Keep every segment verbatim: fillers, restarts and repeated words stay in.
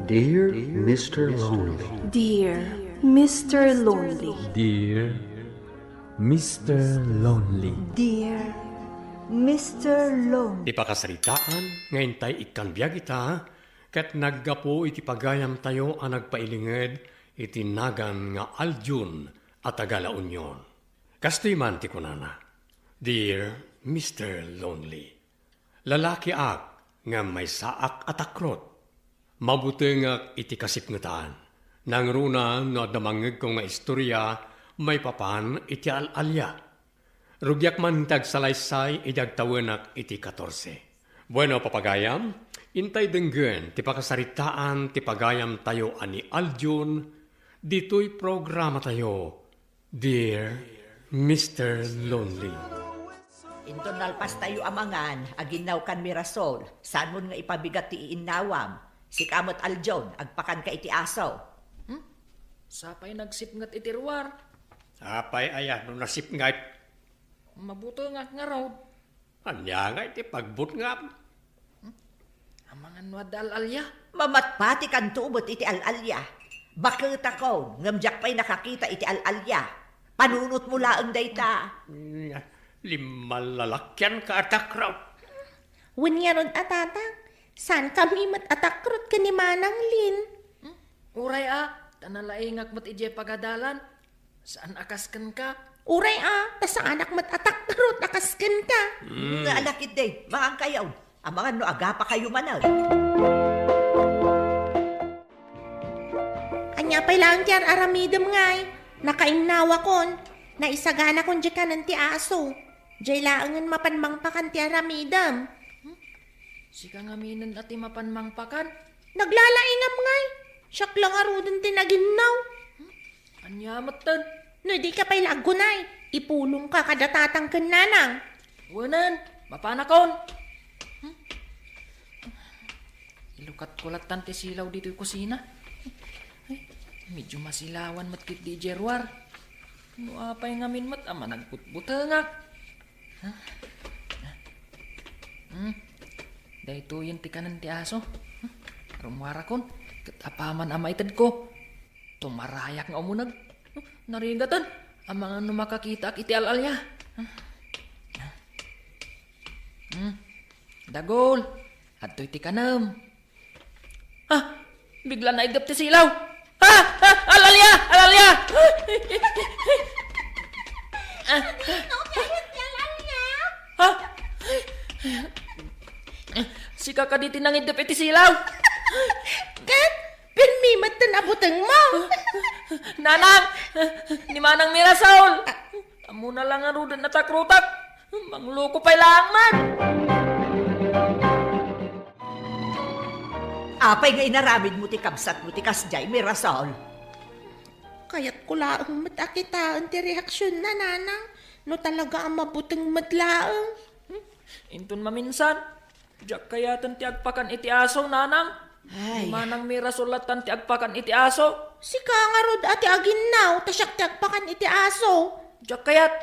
Dear Mister Lonely. Dear Mister Lonely. Dear Mister Lonely. Dear Mister Lonely. Ti pakasaritaan nga intay ikkan biag ita, ket naggapu iti pagayamtayo a nagpailinged iti nagan nga Aljun a taga La Union. Kastoy man ti kunana, "Dear Mister Lonely, lalakiak ngem maysaak a takrot. Mabutengak iti kasipngetan. Nangruna no adda mangngegko nga istoria maipapan iti al-alia. Rugiak man ti agsalaysay idi agtawenak iti katorse." Bueno, papagayam, intay denggen ti pakasaritaan ti pagayamtayo a ni Aljun ditoy programatayo, Dear Mister Lonely. Inton nalpastayo a mangan, aginnaw kan Mirasol, saanmon nga ipabigat ti iinnawam. Sika met, Aljon, agpakanka iti aso. Hmm? Sapay nagsipnget iti ruar. Apay aya no nasipnget? Mabutengak ngarud. Ania nga iti pagbutngam? Amangan no adda al-alia? Mamatpatikanto met iti al-alia. Baketakon, ngem diak pay nakakita iti al-alia. Panunotmo laeng dayta. Mm, limmalalakianka a takrot. Wen ngarud a tatang, saankami met a takrot ken ni Manang Lin. Hmm? Uray a, ta nalaingak met idiay pagadalan. Saan a kas kenka? Uray a, ta saanak met a takrot a kas kenka. Mm. Nga alakit de, mangankayo. Amangan no agapakayo manen. Ania pay laeng ti ar-aramidem ngay? Nakainnawakon. Naisaganakon diay kanen ti aso. Diay laengen mapan mangpakan ti aramidem. Hmm? Sika ngaminen a ti mapan mangpakan? Naglalaingam ngay. Siak la ngaruden ti naginnaw. Hmm? Ania metten? No dika pay la aggunay, ipulongka kada tatang ken nanang. Wenen, mapanakon. Hmm? Ilukatko lattan ti silaw ditoy kusina. Ay, medyo masilawan met ketdi idiay ruar. No apay ngamin met a managbutbutengak. Hmm? Daytoyen ti kanen ti aso. Rummuarakon, ket apaman a maitedko. Tumarayak nga umuneg. Narigaten, amangan no makakitaak iti al-alia. Hmm. Dagul, adtoy ti kanem. Ah, bigla naiddep ti silaw. Ah, ah, al-alia, al-alia. Ah. Sika kadi ti nangiddep iti silaw? Ket, pirmi met ten abutengmo. Nanang, ni Manang Mirasol. Ammona la ngaruden a takrotak. Mangloko pay laeng man. Apay nga inaramidmo ti kabsatmo ti kasdiay, Mirasol? Kayatko laeng met a kitaen ti reaksionna, nanang, no talaga a mabuteng met laeng. Hmm? Inton maminsan, diak kayaten ti agpakan iti aso, nanang. Ay. Ni Manang Mirasol lattan ti agpakan iti aso. Sika ngarud a ti aginnaw, ta siak ti agpakan iti aso. Diak kayat.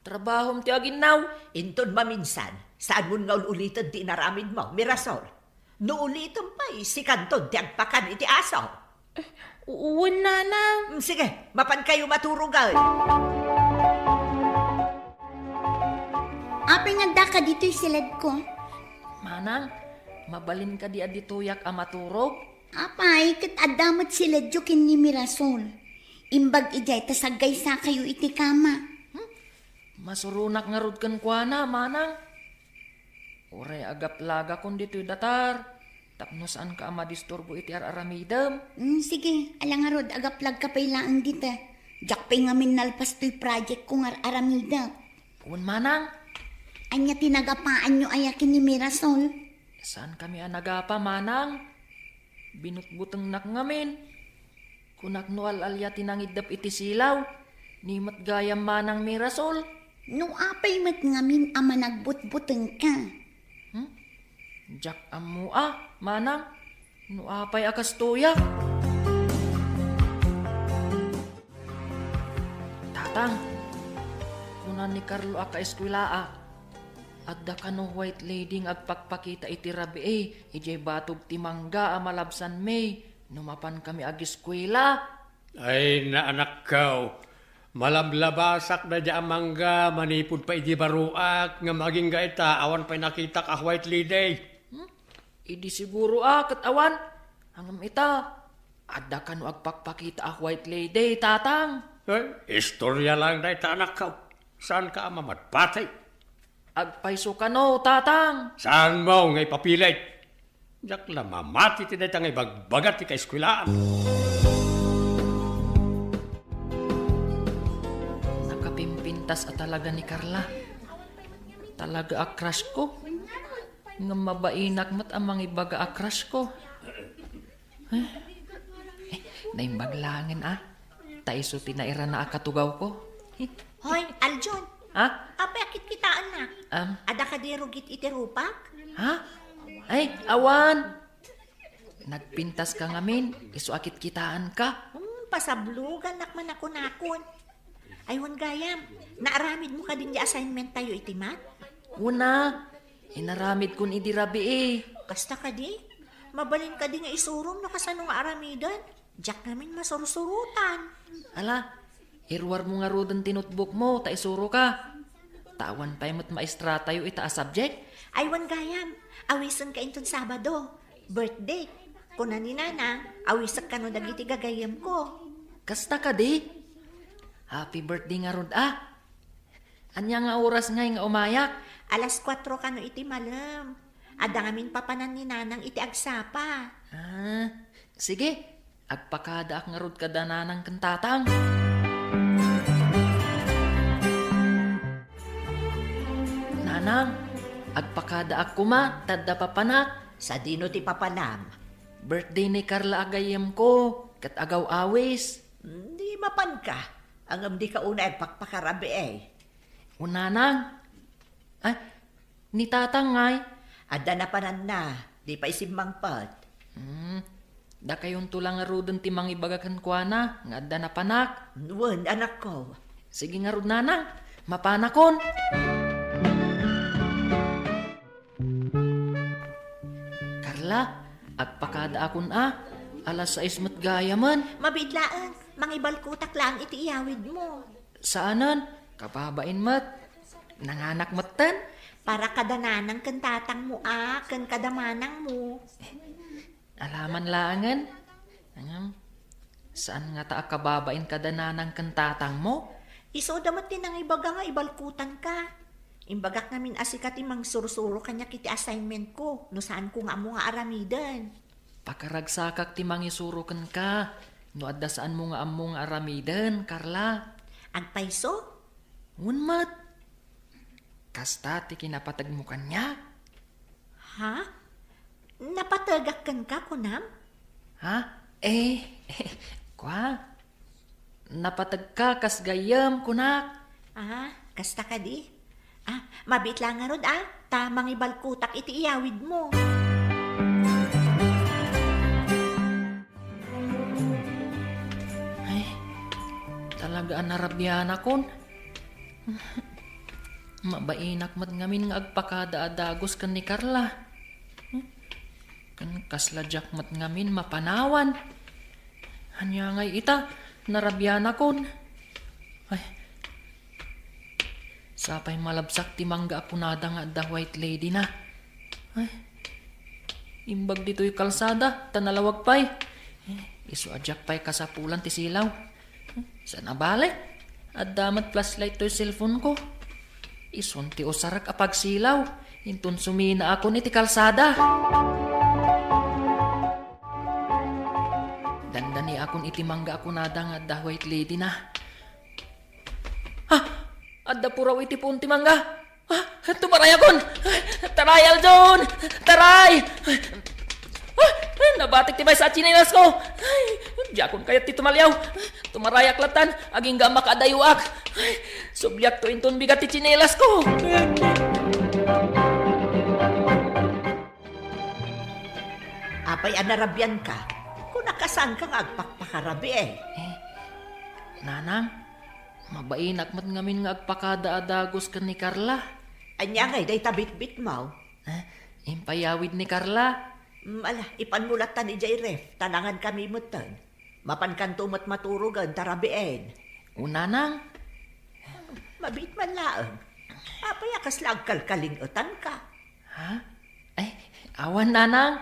Trabahom ti aginnaw. Inton maminsan, saanmon nga ul-uliten ti inaramidmo, Mirasol. No ulitem pay, sikanton ti agpakan iti aso. Wen, nanang. Mm, sige, mapankayo maturogen. Apay nga addaka ditoy siledko? Manang, mabalin kadi a ditoyak a maturog? Apay, ket adda met siledyo ken ni Mirasol. Imbag idiay ta saggaysakayo iti kama. Hmm? Masuronak ngarud kenkuana, Manang. Uray agaplagakon ditoy datar, tapno saanka a madisturbo iti ar-aramidem. Mm, sige, ala ngarud, agaplagka pay laeng dita. Diak pay ngamin nalpas toy project ko nga ar-aramidek. Wen, Manang. Ania ti nagapaanyo aya ken ni Mirasol? Saankami a nagapa, Manang. Binutbutengnak ngamin. Kunak no al-alia ti nangiddep iti silaw, ni met gayam Manang Mirasol. No apay met ngamin a managbutbutengka? Hmm? Diak ammo a, Manang, no apay a kastoyak. Tatang, kuna ni Carlo a kaeskuelaak, adda kano white lady nga agpakpakita iti rabii idiay batog ti mangga a malabsan May No mapankami agiskuela. Ay, naanakko. Malablabasak daydiay a mangga manipud pay idi baruak, ngem agingga ita, awan pay nakitak a white lady. Hmm? Idi siguro a ket awan. Ngem ita, adda kano agpakpakita a white lady, Tatang? Eh, istorya laeng dayta, anakko. Saanka a mamatpati? Agpayso kano, Tatang? Saanmo nga ipapilit? Diak la mamati ti dayta nga ibagbaga ti kaeskuelaan. Nakapimpintas a talaga ni Carla. Talaga a crush ko. Ngem mabainak met a mangibaga a crush ko. Eh, naimbag laengen a. Ta isu ti nairana a katugawko. Hoy, Aljon. Ha? Apay a kitkitaennak? Am. Adda kadi rugit iti rupak? Ha? Ay, awan. Nagpintaska ngamin, isu a kitkitaenka. Hmm, pasablogannak man a kunakon. Ay, wen gayam, naaramidmo kadi diay assignment tayo iti math? Wen a, inaramidkon idi rabii. Kasta kadi? Mabalin kadi nga isurom no kasano nga aramiden? Diak ngamin masursurotan. Ala, iruarmo ngaruden ti notebookmo ta isuroka. Ta awan pay met maestratayo ita a subject? Ay, wen gayam, awisenka inton Sabado. Birthday. Kuna ni Nanang, awisek kano dagiti gagayyemko. Kasta kadi? Happy birthday ngarud a. Ania nga oras ngay nga umayak? Alas kuatro kano iti malem. Adda ngamin papanan ni Nanang iti agsapa. Ah, sige. Agpakadaak ngarud kada Nanang ken Tatang. Nanang, agpakadaak koma ta adda papanak. Sadino ti papanam? Birthday ni Carla a gayyemko, ket agaw-awis. Hmm, di mapanka. Ngem dika unay agpakpakarabii. O Nanang. Ay, ni Tatang ngay? Adda napananna, di pay simmangpet. Hmm, dakayonto la ngaruden ti mangibaga kenkuana nga adda napanak. Wen, anakko. Sige ngarud, Nanang, mapanakon. Carla, agpakadaakon a. Alas sais met gayamen. Mabiit laeng, mangibalkutak laeng iti iyawidmo. Saanen, kababain met. Nanganak metten. Para kada Nanang ken Tatangmo a, ken kada manangmo. Alaman laengen. Ngem, saan ngata a kababain kada Nanang ken Tatangmo? Isuda met ti nangibaga nga ibalkutanka. Imbagak ngamin a sika ti mangsursuro kaniak iti assignmentko, no saanko nga ammo nga aramiden. Pakaragsakak ti mangisuro kenka, no adda saanmo nga ammo nga aramiden, Carla. Agpayso? Wen met. Kasta ti kinapategmo kaniak? Ha? Napategak kenka, kunam? Ha? Eh, kua? Napategka kas gayyem, kunak. Ah, kasta kadi? Ah, mabiit la ngarud, ah, ta mangibalkutak iti iyawidmo. Ay, talaga a narabianakon. Mabainak met ngamin nga agpakada a dagus ken ni Carla. Ken kasla diak met ngamin mapanawan. Ania ngay ita, narabianakon. Ay, sapay malabsak ti mangga a kunada nga adda white lady na. Ay, imbag ditoy kalsada, ta nalawag pay. Eh, isu a diak pay kasapulan ti silaw. Saan a bale? Adda met flashlight toy cellphone ko. Isun ti usarek a pagsilaw. Inton suminaakon iti kalsada. Dandaniakon iti mangga a kunada nga adda white lady na. Ah! Adda puraw iti puon ti mangga. Ah, tumarayakon! Taray, Aljon! Taray! Ah, nabatik ti maysa a tsinelas ko! Ay, diakon kayat ti tumaliaw. Tumarayak latan, agingga a makaadayoak. Ay, subliak to inton bigat ti tsinelas ko. Apay a narabianka? Kunak a saanka nga agpakpakarabii. Eh, Nanang, mabainak met ngamin nga agpakada a dagus ken ni Carla. Ania ngay dayta bitbitmo? Eh, impayawid ni Carla. Mm, ala, ipanmo lattan idiay ref, ta nangankami metten. Mapankanto met maturogen ta rabiin. O, nanang? Mabiit man laeng. Apay a kasla agkalkaling-etanka? Ha? Ay, awan, nanang.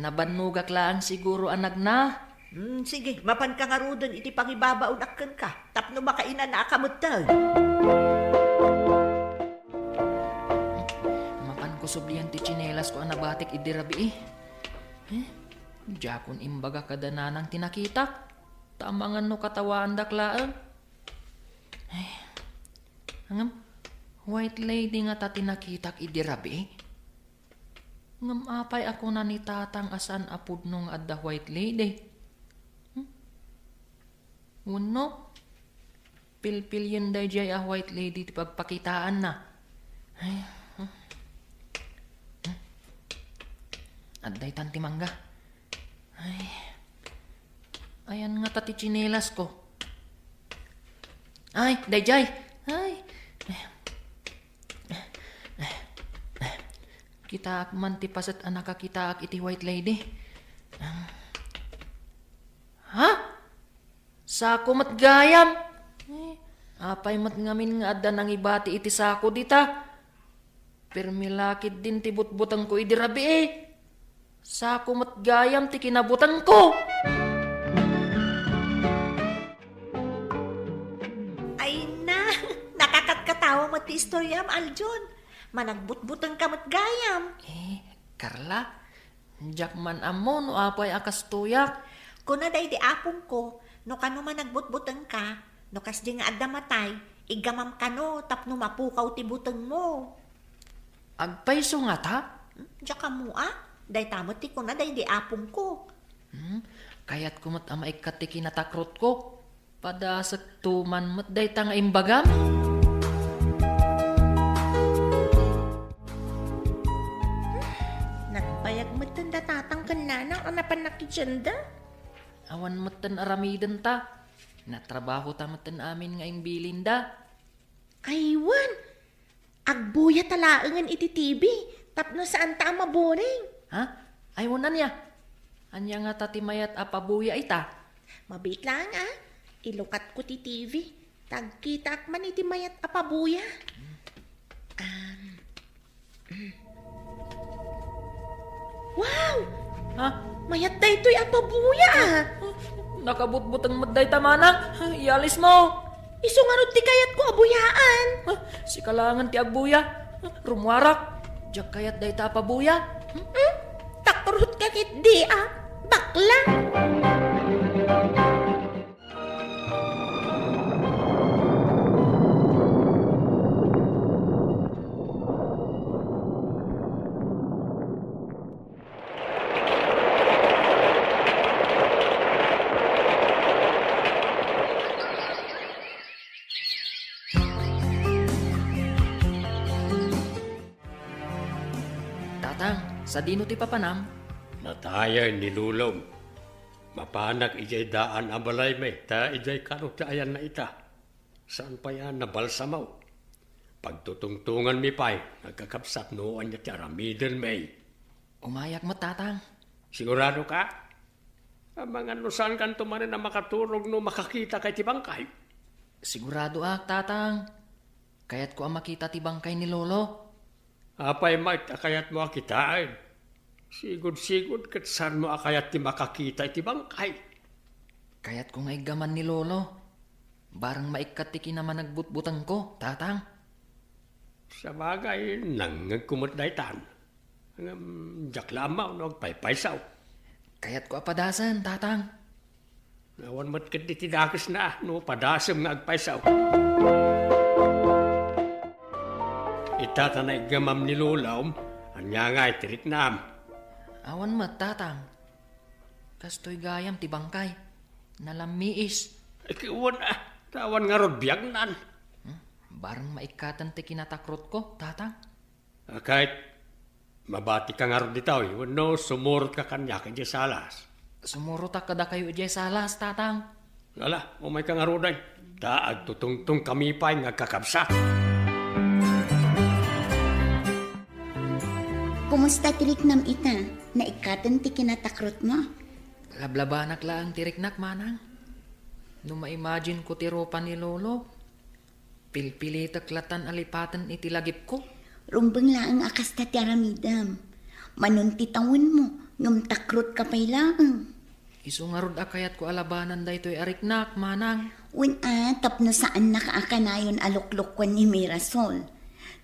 Nabannogak laeng siguro a nagna. Hmm, sige, mapanka ngaruden iti pangibabaonak kenka, tapno makainanaaka metten. Mapanko sublian ti tsinelasko a nabatik idi rabii. Eh, diakon imbaga kada nanang ti nakitak. Ta amangan no katawaandak laeng. Eh, ngem, white lady ngata ti nakitak idi rabii? Ngem apay a kuna ni tatang a saan a pudno nga adda white lady? Hmm? Wenno, pilpilien daydiay a white lady ti pagpakitaanna. Ay, hmm. Hmm. Adda itan ti mangga. Ay. Ayan ngata ti tsinelasko. Ay, daydiay. Ay. Kitaak man ti paset a nakakitaak iti white lady. Ha? Sako met gayam. Eh, apay met ngamin nga adda nangibati iti sako dita? Permi la ketdin ti butbutengko idi rabii. Sako met gayam ti kinabutengko. Ay na, nakakatkatawa met ti istoriam, Aljon. Managbutbutengka met gayam. Eh, Carla, diak man ammo no apay a kastoyak. Kuna daydi apongko, no kano managbutbutengka, no kasdi nga adda matay, iggamam kano tapno mapukaw ti butengmo. Agpayso ngata? Hmm, diak ammo a. Dayta met ti kuna daydi apongko. Hmm, kayatko met a maikkat ti kinatakrotko. Padasekto man met dayta nga imbagam. Nagbayag metten da tatang ken nanang a napan nakitenda. Awan metten aramidenta. Natrabahota metten amin nga imbilinda. Aywan! Agbuyata laengen iti T V tapno saanta a maboring. Ha? Ay, wen, ania? Ania ngata ti mayat a pabuya ita? Mabiit laeng a. Ilukatko ti T V. Ta agkitaak man iti mayat a pabuya. Um, mm. Wow! Ha? Mayat daytoy a pabuya, a. Nakabutbuteng met dayta, manang. Ialismo. Isu ngarud ti kayatko a buyaan. Ha? Sika laengen ti agbuya. Rummuarak. Diak kayat dayta a pabuya. Hmm? Takrotka ketdi a. Bakla. Tatang, sadino ti papanam? Natayen ni lolom. Mapanak idiay daan a balaymi, ta idiay kano ti ayanna ita. Saan pay a nabalsamaw. Pagtutungtonganmi pay, agkakabsat, no ania ti aramidenmi. Umayak met, tatang. Siguradoka? Amangan no saankanto manen a makaturog no makakitaka iti bangkay. Siguradoak, tatang. Kayatko a makita ti bangkay ni lolo. Apay met a kayatmo a kitaen? Sigud-sigud ket saanmo a kayat ti makakita iti bangkay. Kayatko nga iggaman ni lolo. Bareng maikkat ti kinamanagbutbutengko, tatang. Sabagay, nangngegko met daytan. Ngem, diak la ammo no agpaypayso. Kayatko a padasen, tatang. Awan met ketdi ti dakesna no padasem nga agpayso. Ita ta naiggamam ni lolom, ania ngay ti riknam? Awan met, tatang. Kastoy gayam ti bangkay. Nalammiis. Ay, wen, a, ta awan ngarud biagnan. Hmm? Bareng maikkaten ti kinatakrotko, tatang. Ket, mabatika ngarud ditoy, wenno sumurotka kaniak idiay salas? Sumurotak kadakayo idiay salas, tatang. Ala, umayka ngaruden, ta agtutungtongkami pay nga agkakabsat. Kumusta ti riknam ita? Naikkaten ti kinatakrotmo? Lablabanak laeng ti riknak, manang. No ma-imagine ko ti rupa ni Lolo, pilpilitek latan a lipaten iti lagipko. Rumbeng laeng a kasta ti aramidem. Manon ti tawenmo, ngem takrotka pay laeng. Isu ngarud a kayatko a labanan daytoy a riknak, manang. Wen a, tapno saannak a kanayon a luklukuen ni Mirasol.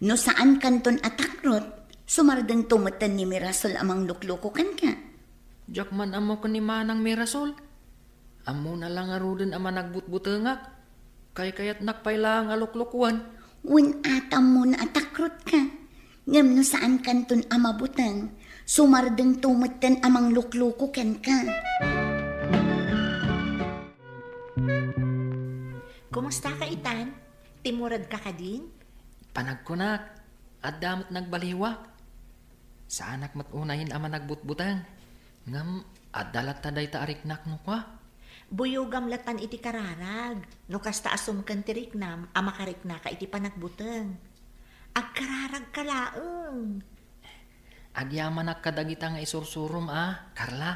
No saankanton a takrot, sumardengto metten ni Mirasol a manglukluko kenka. Diak man ammo ken ni Manang Mirasol. Ammona la ngaruden a managbutbutengak. Kaykayatnak pay laeng a luklukuen. Wen a, ta ammona a takrotka. Ngem no saankanton a mabuteng, sumardengto metten a manglukluko kenka. Kumustaka itan? Timmuredka kadin? Panagkunak, adda met nagbaliwak. Saanak met unayen a managbutbuteng. Ngem adda latta dayta a riknak no kua. Buyogam latan iti kararag, no kasta a sumken ti riknam a makariknaka iti panagbuteng. Agkararagka laeng. Agyamanak kadagita nga isursurom a, Carla.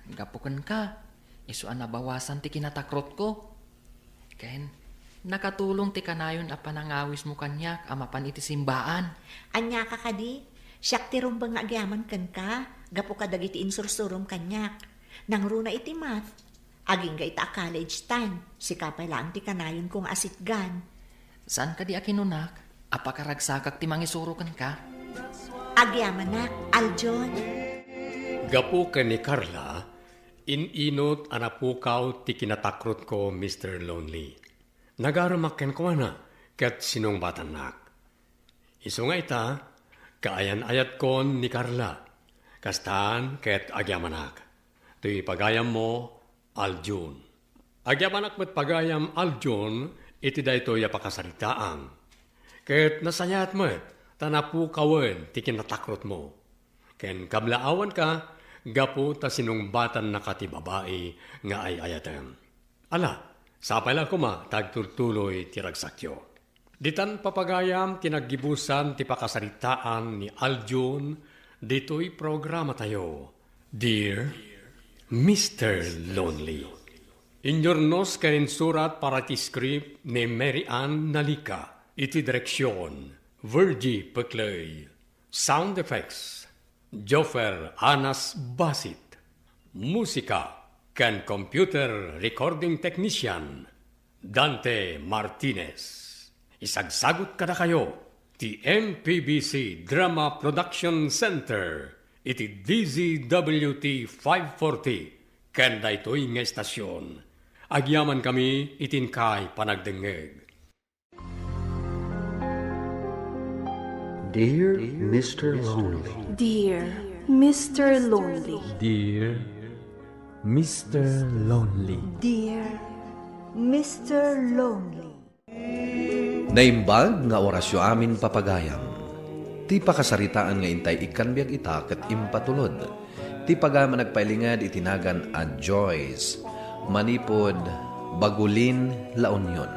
Gapu kenka, isu a nabawasan ti kinatakrotko. Ken, nakatulong ti kanayon a panangawismo kaniak a mapan iti simbaan. Aniaka kadi? Siak ti rumbeng nga agyaman kenka, gapu kadagiti insursurom kaniak. Nangruna iti math, agingga ita a college tan, sika pay laeng ti kanayonko nga asitgan. Saan kadi a kinunak a pakaragsakak ti mangisuro kenka? Agyamanak, Aljon. Gapu ken ni Carla, in-inut a napukaw ti kinatakrotko, Mister Lonely. Nagaremak kenkuana ket sinungbatannak. Isu nga ita, kaayan-ayatkon ni Carla. Kastan ket agyamanak. Toy pagayammo, Aljun. Agyamanak met pagayam, Aljun, iti daytoy a pakasaritaan. Ket nasayaat met ta napukawen ti kinatakrotmo. Ken kablaawanka gapu ta sinungbatannaka ti babai nga ay-ayatem. Ala, sapay la koma ta agtultuloy ti ragsakyo. Ditan papagayam ti naggibusan ti pakasaritaan ni Aljun ditoy programatayo, Dear Mister Lonely. Inyurnos ken insurat para ti script ni Mary Ann Nalica, iti direksyon, Virgie Peclay. Sound effects, Joffer Anas Basit. Musika ken computer recording technician, Dante Martinez. Isagsagut kadakayo ti M P B C Drama Production Center iti D Z W T five forty ken daytoy nga estasion. Agyamankami iti inkay panagdengngeg. Dear Mister Lonely. Dear Mister Lonely. Dear Mister Lonely. Dear Mister Lonely. Naimbag nga orasyo amin, papagayam. Ti pakasaritaan nga intay ikkan biag ita ket impatulod ti pagayam a nagpailinged iti nagan a Joyce manipud Bagulin, La Union.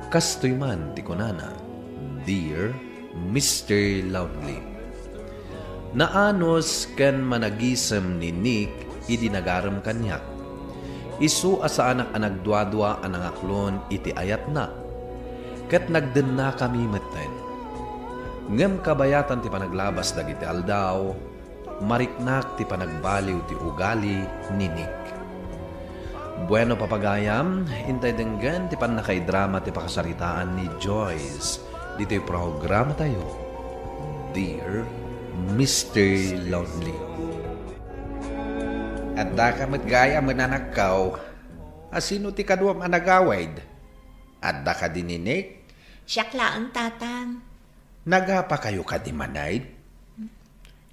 Kastoy man ti kunana, Dear Mister Lonely. Naanus ken managisem ni Nick idi nagarem kaniak. Isu a saanak a nagduadua a nangaklon iti ayatna, ket nagdennakami metten. Ngem kabayatan ti panaglabas dagiti aldaw, mariknak ti panagbaliw ti ugali ni Nick. Bueno, papagayam, intay denggen ti pannakaidrama ti pakasaritaan ni Joyce ditoy programatayo, Dear Mister Lonely. Addaka met gayam a nanagkaw. Asino ti kaduam a nagawid? Adda kadi ni Nick? Siak laeng, Tatang. Nagapakayo kadi manen?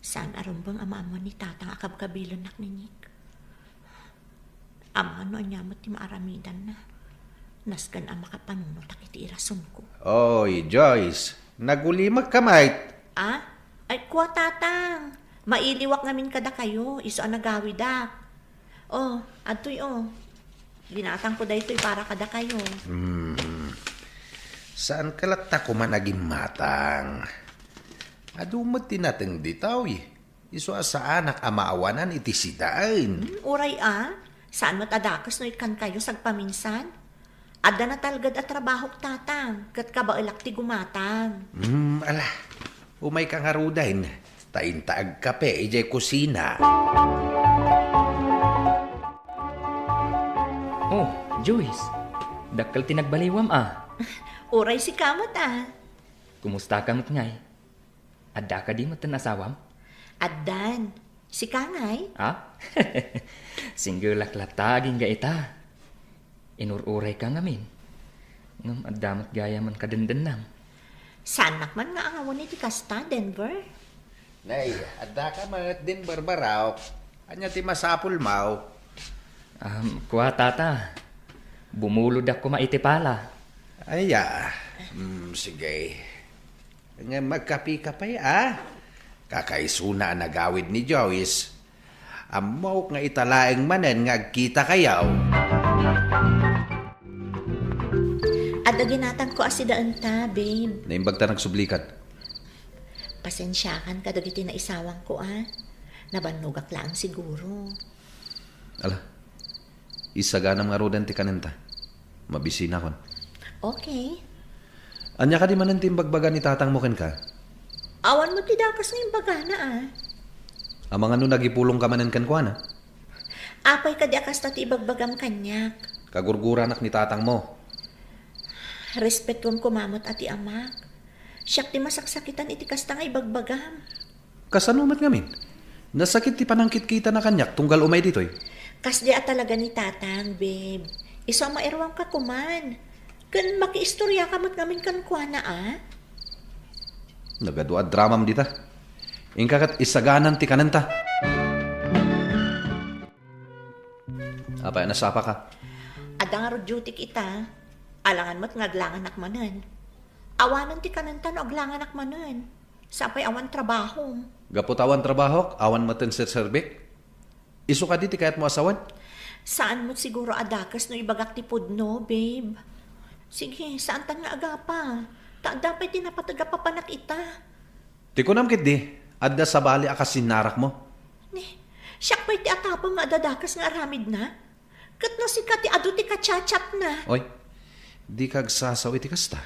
Saan a rumbeng a maammo ni Tatang a kabkabilennak ni Nick. Amangan no ania met ti maaramidanna. Nasken a makapanunotak iti irasonko. Oy, Joyce, nagulimekka met. Ah? Ay, kua, Tatang. Mailiwak ngamin kadakayo, isu a nagawidak. Oh, adtoy, oh. Binatangko daytoy para kadakayo. Hmm. Saanka latta koma nagimmatang? Adu met ti nateng ditoy. Isu a saanak a maawanan iti sidaen. Hmm, uray a, saan met a dakes no ikkankayo sagpaminsan? Adda natalged a trabahok, Tatang, ket kabaelak ti gumatang. Hmm, ala, umayka ngaruden, ta inta agkape idiay kusina. Oh, Joyce, dakkel ti nagbaliwam a. Uray sika met a. Kumusta ka met ngay? Adda kadi metten asawam? Addan. Sika ngay? Ha? Single-ak latta agingga ita. Inur-urayka ngamin. Ngem adda met gayam a kadendennam. Saannak man nga angawen iti kasta, Denver? Nay, adda ka met, Denver, barok. Ania ti masapulmo? Um, kua, Tata. Bumuloddak koma iti pala. Aya. Mm, sige. Ngem agkapekapay a? Kakaisuna a nagawid ni Joyce. Ammok nga ita laeng manen nga agkitakayo. Adda ginatangko a sidaenta, babe. Naimbag ta nagsublikan. Pasensiakan kadagiti naisawangko a. Nabannogak laeng siguro. Ala, isaganam ngaruden ti kanenta. Mabisinakon. Okay. Ania kadi manen ti imbagbaga ni tatangmo kenka? Awan met ti dakes nga imbagana a. Amangan no nagipulongka manen kenkuana? Apay kadi a kasta ti ibagbagam kaniak? Kagurguranak ni tatangmo. Respetuem koma met a ti amak. Siak ti masaksakitan iti kasta nga ibagbagam. Kasano met ngamin? Nasakit ti panangkitkitana kaniak tunggal umay ditoy. Kasdi a talaga ni Tatang, babe. Isu a mairuamka koman. Ken makiistoriaka met ngamin kenkuana a? Nagadu a dramam dita. Inka ket isaganam ti kanenta. Apay a nasapaka? Adda ngarud duty-k ita. Alangan met nga aglanganak manen. Awanen ti kanenta no aglanganak manen. Sapay awan trabahom. Gapu ta awan trabahok, awan metten serserbik? Isu kadi ti kayatmo a sawen? Saan met siguro a dakes no ibagak ti pudno, babe. Sige, saantan nga agapa. Ta adda pay ti napateg a papanak ita. Ti kunam ketdi, adda sabali a kasinnarakmo? Ni, siak pay ti atapang nga adda dakes nga aramidna? Ket no sika ti adu ti kachatchatna? Oy, dika agsasao iti kasta.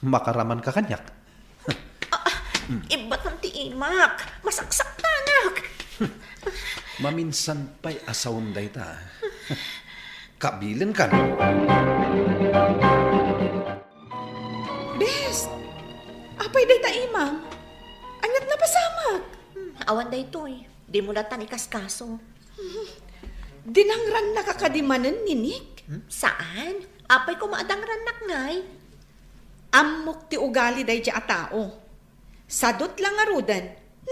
Makaramanka kaniak. Ah, ibbatan ti imak. Masaksaktanak. Maminsan pay a sawem dayta. Kabilenkan. Bes! Apay dayta imam? Aniat napasamak? Hmm, awan daytoy. Dimo latan ikaskaso. Dinangrannaka kadi manen ni Nick? Hmm? Saan? Apay koma a dangrannak ngay? Ammok ti ugali daydiay a tao. Sadut la ngaruden,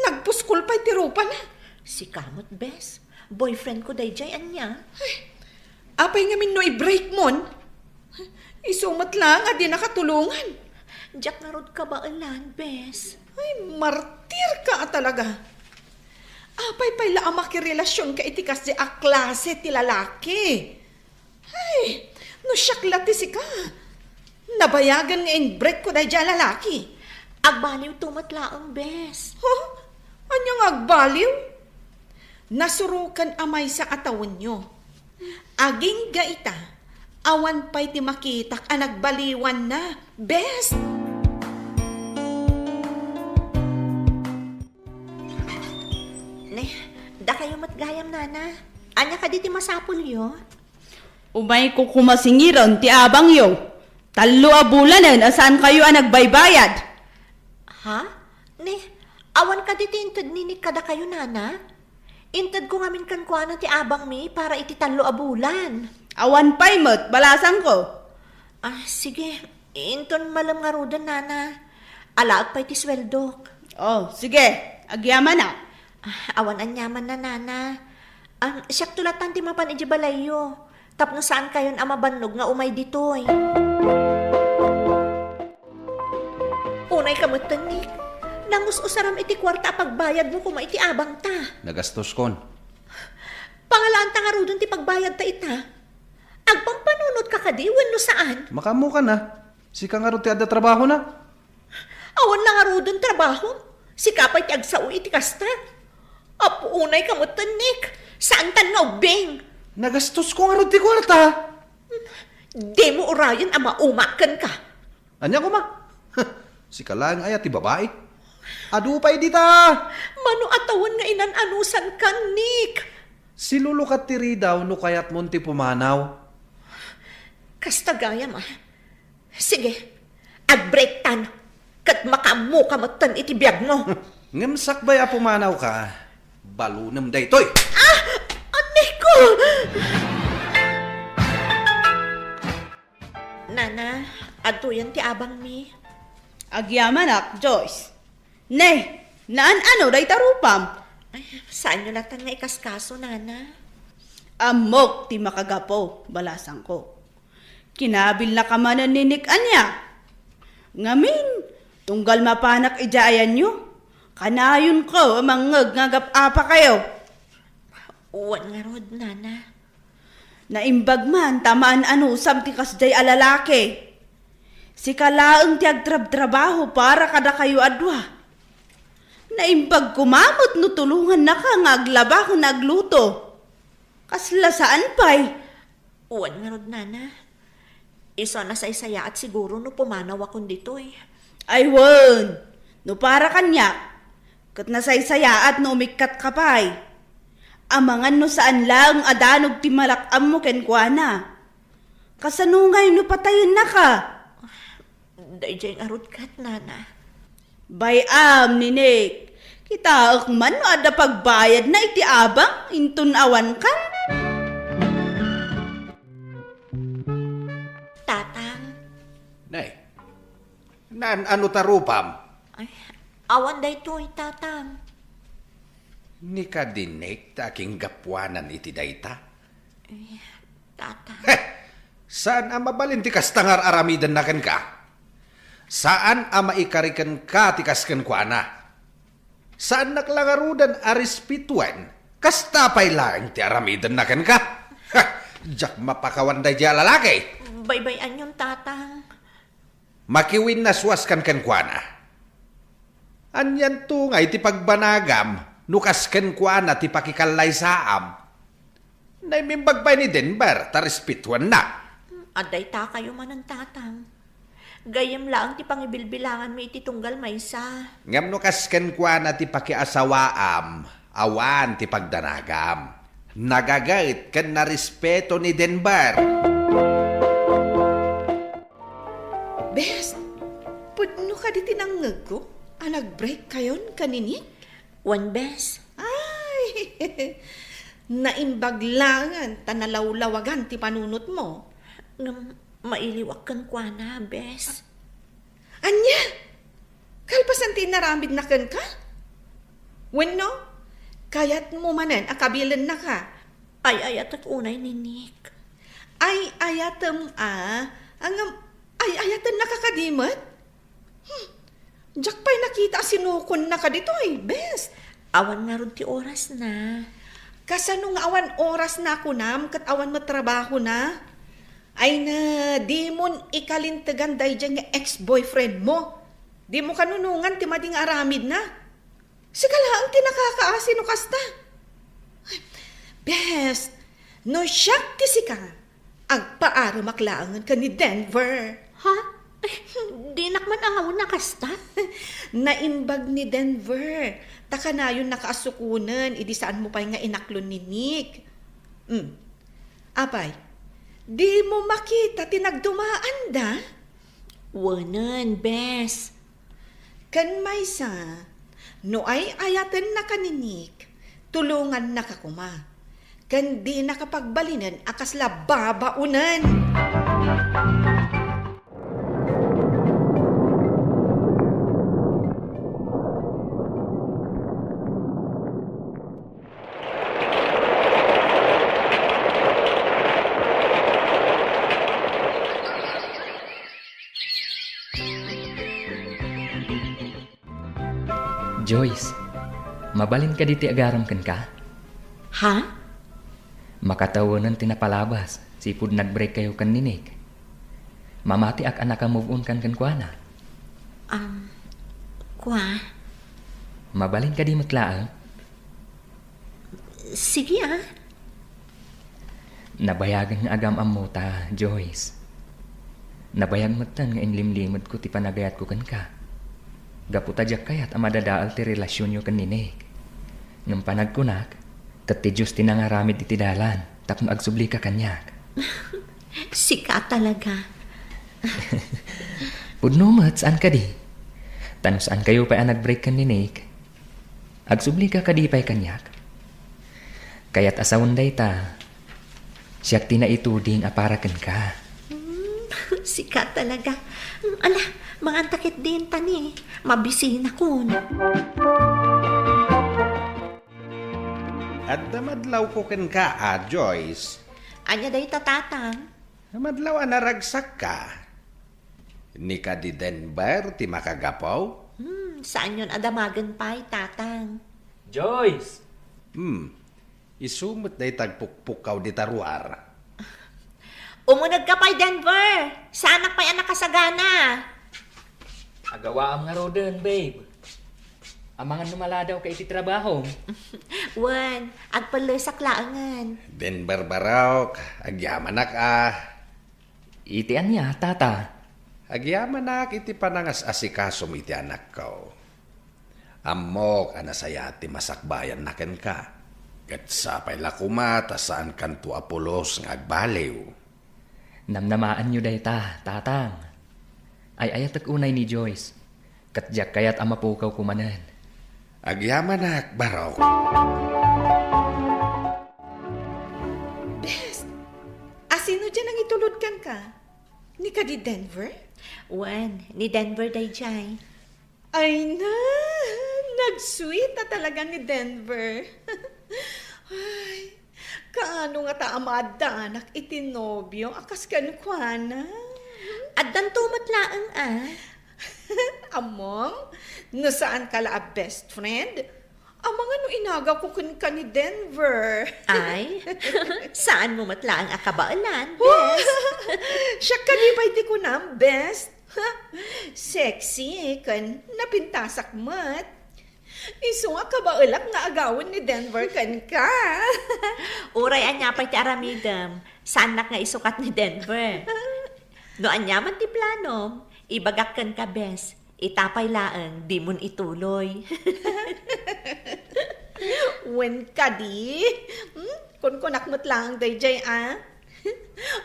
nagpuskol pay ti rupana. Sika met, bes. Boyfriend ko daydiay ania. Ay, apay ngamin no i-break mon? Isu met laeng a dinaka tulongan. Diak ngarud kabaelan, bes. Ay, martirka a talaga. Apay pay la a makirelasionka iti kasdi a klase ti lalaki? Ay, no siak la ti sika, nabayagen nga in-break ko daydiay a lalaki. Agbaliwto met laeng, bes. Huh? Ania nga agbaliw? Nasurokan a maysa a tawenyo. Agingga ita, awan pay ti makitak a nagbaliwanna, bes! Ne, dakayo met gayam, nana. Ania kadi ti masapulyo? Umayko koma singiren ti abangyo. Tallo a bulanen a saankayo a nagbaybayad. Ha? Ne, awan kadi ti inted ni Nick kadakayo, nana? Intedko ngamin kenkuana ti abangmi para iti tallo a bulan. Awan pay met, balasangko. Ah, sige. Inton malem ngaruden, nana. Alaek pay ti sueldok. Oh, sige. Agyamanak. Ah, awan aniamanna, nana. Am, siakto latan ti mapan idiay balayyo. Tapno saankayon a mabannog nga umay ditoy. Unayka metten, Nick. Nangus-usaram iti kuarta a pagbayadmo koma iti abangta. Nagastoskon. Pangalaanta ngaruden ti pagbayadta ita. Agpangpanunotka kadi wenno saan? Makaammokan a. Sika ngarud ti adda trabahona. Awan la ngaruden trabahom. Sika pay ti agsao iti kasta. Apo, unay ka metten, Nick. Saantan nga ubbing. Nagastosko ngarud ti kuarta. Dimo urayen a maumak kenka. Ania koma? Sika laeng aya ti babai? Adu pay dita. Mano a tawen nga inan-anusanka, Nick? Silulukat ti ridaw no kayatmon ti pumanaw. Kasta gayam, a. Sige, agbreaktan, ket makaammoka metten iti biagmo. Ngem sakbay a pumanawka, balunem daytoy. Ah! Aneko! Nana, adtoyen ti abangmi. Agyamanak, Joyce. Ne, naan-ano dayta rupam? Ay, saanyo latan nga ikaskaso, Nana? Ammok ti makagapu, balasangko. Kinabilnaka manen ni Nick ania? Ngamin, tunggal mapanak idiay ayanyo, kanayonko a mangngeg nga agap-apakayo. Wen ngarud, Nana. Naimbag man ta maan-anusam ti kasdiay a lalaki. Sika laeng ti agtrabtrabaho para kadakayo a dua. Naimbag koma met no tulongannaka nga aglaba ken agluto. Kasla saan pay. Wen ngarud, Nana. Isu a nasaysayaat siguro no pumanawakon ditoy. Ay wen, no para kaniak, ket nasaysayaat no umikkatka pay. Amangan no saan laeng a danog ti malak-ammo kenkuana. Kasano ngay no patayennaka? Daydiay ngarud ket, Nana. Bay-am, Ninik. Kitaek man no adda pagbayadna iti abang inton awankan. Tatang. Nay, naan-ano ta rupam? Ay, awan daytoy, Tatang. Ni kadinek ta akinggapuanan iti dayta? Eh, Tatang. Heh! Saan a mabalin ti kasta nga ar-aramidenna kenka? Saan a maikari kenka ti kas kenkuana? Saannak la ngaruden a respetuen, kasta pay laeng ti aramidenna kenka? Ha! Diak mapakawan daydiay a lalaki! Baybay-anyon, Tatang. Makiwinnaswaskan kenkuana. Anianto ngay ti pagbanagam no kas kenkuana ti pakikallaysaam? Naimimbag pay ni Denver ta respetuanna. Adda itakayo manen, Tatang. Gayyem laeng ti pangibilbilanganmi iti tunggal maysa. Ngem no kas kenkuana ti pakiasawaam, awan ti pagdanagam. Nagaget ken narespeto ni Denver. Bes, pudno kadi ti nangngegko a nag-break kayon ken ni Nick? Wen, Bes. Ay, naimbag laengen ta nalawlawagan ti panunotmo. Ngem mailiwak kenkuana, Bes. Ania? Kalpasan ti inaramidna kenka? Wenno, kayatmo manen a kabilennaka? Ay-ayatek unay ni Nick. Ay-ayatem a? Ngem ay-ayatennaka kadi met? Hmm. Diak pay nakita a sinukonna kaditoy, Bes. Awan ngarud ti orasna. Kasano nga awan orasna kunam ket awan met trabahona? Ay na, dimon ikalintegan daydiay nga ex-boyfriendmo. Dimo kanunongan ti madi nga aramidna. Sika laeng ti nakakaasi no kasta. Ay, Bes, no siak ti sika, agpaaremak laengen ken ni Denver. Ha? Ay, dinak man angawen a kasta. Naimbag ni Denver ta kanayonnaka a sukonen idi saanmo pay nga inaklon ni Nick. Hmm. Apay, dimo makita ti nagdumaanda? Wenen, Bes. Ken maysa, no ay-ayatennaka ni Nick, tulongannaka koma. Ken dinaka pagbalinen a kasla babaonen. Joyce, mabalin kadi ti agaram kenka? Ha? Makatawenen ti napalabas, sipud nag-break kayo ken ni Nick. Mamatiak a naka-move on kan kenkuana. Um, kua? Mabalin kadi met laeng? Sige, ah. Nabayagen nga agam-ammota, Joyce. Nabayag metten nga inlimlimedko ti panagayatko kenka. Gapu ta diak kayat a madadael ti relasionyo ken ni Nick. Ngem panagkunak, ket ti Dios ti nangaramid iti dalan tapno agsublika kaniak. Sika talaga. Pudno met, saan kadi? Ta no saankayo pay a nag-break ken ni Nick, agsublika kadi pay kaniak? Kayat a sawen dayta, siak ti naituding a para kenka. Hmm, sika talaga. Hmm, ala, manganta ketdin ta ni. Mabisinakon. Adda madlawko kenka, a, Joyce. Ania dayta, Tatang? Madlaw a naragsakka. Ni kadi Denver ti makagapu? Hmm, saanyon a damagen pay, Tatang. Joyce! Hmm, isu met dayta agpukpukkaw dita ruar. Umunegka pay, Denver! Saanak pay a nakasagana. Agawaam ngaruden, babe. Amangan no maladawka iti trabahom. Wen, agpellesak laengen. Denver Barok, agyamanak a. Iti ania, Tata? Agyamanak iti panangas-asikasom iti anakko. Ammok a nasayaat ti masakbayanna kenka. Ket sapay la koma ta saankanto a pulos nga agbaliw. Namnamaanyo dayta, Tatang. Ay-ayatek unay ni Joyce. Ket diak kayat a mapukawko manen. Agyamanak, Barok. Bes, asino diay nangitulod kenka? Ni kadi Denver? Wen, ni Denver daydiay. Ay na, nag-sweet a talaga ni Denver. Ay, kaano ngata a maaddaanak iti nobio a kas kenkuana? Addanto met laeng a. Ammom, no saanka la a best friend, amangan no inagawko kenka ni Denver. Ay, saanmo met laeng a kabaelan, bes. Siak kadi pay ti kunam, bes. Sexy ken napintasak met. Isu nga kabaelak nga agawen ni Denver kenka. Uray ania pay ti aramidem, saannak nga isukat ni Denver. No ania man ti planom, ibagak kenka, bes. Ita pay laeng, dimon ituloy. Wen kadi? Hmm? Kunkunak met laeng daydiay a.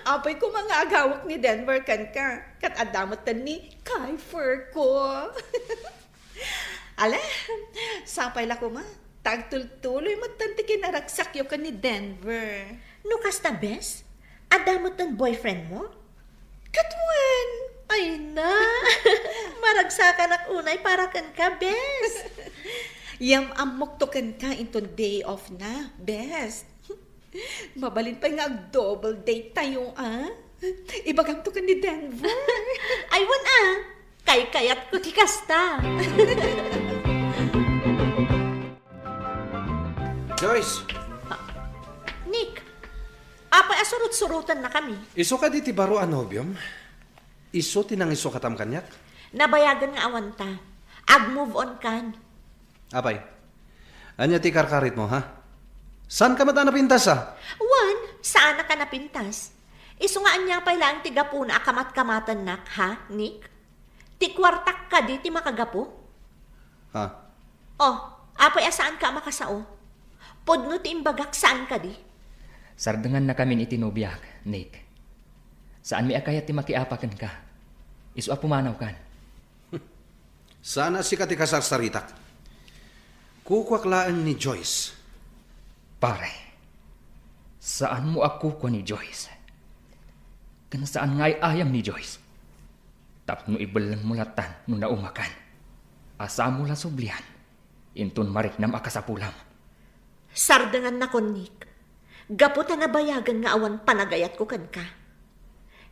Apay koma nga agawek ni Denver kenka, ket adda metten ni Kiefer ko. Ala, sapay la koma, ta agtultuloy metten ti kinaragsakyo ken ni Denver. No kasta, bes, adda metten boyfriend mo? Ket wen, ay na, maragsakanak unay para kenka, bes. Yam-ammokto kenka inton day off na, bes. Mabalin pay nga ag-double date tayo, a? Ibagamto ken ni Denver. Ay, wen a, kaykayatko ti kasta. Joyce! Ah, Nick, apay a surot-surotennakami? Isu kadi ti baro a nobiom? Isu ti nangisukatam kaniak? Nabayagen nga awanta. Ag-move on kan. Apay, ania ti karkaritmo, ha? Saanka met a napintas, a? Wen, saanak a napintas. Isu nga ania pay laeng ti gapuna a kamat-kamatennak, ha, Nick? Ti kuartak kadi ti makagapu? Ha? Oh, apay a saanka a makasao? Pudno ti imbagak, saan kadi? Sardengannakamin iti nobiak, Nick. Saanmi a kayat ti makiapa kenka. Isu a pumanawkan. Saan a sika ti kasarsaritak. Kukuak laeng ni Joyce. Pare, saanmo a kukua ni Joyce. Ken saan nga ay-ayam ni Joyce. Tapno ibellengmo latan no naumakan. Asamo la sublian, inton mariknam a kasapulam. Sardengannakon, Nick. Gapu ta nabayagen nga awan panagayatko kenka.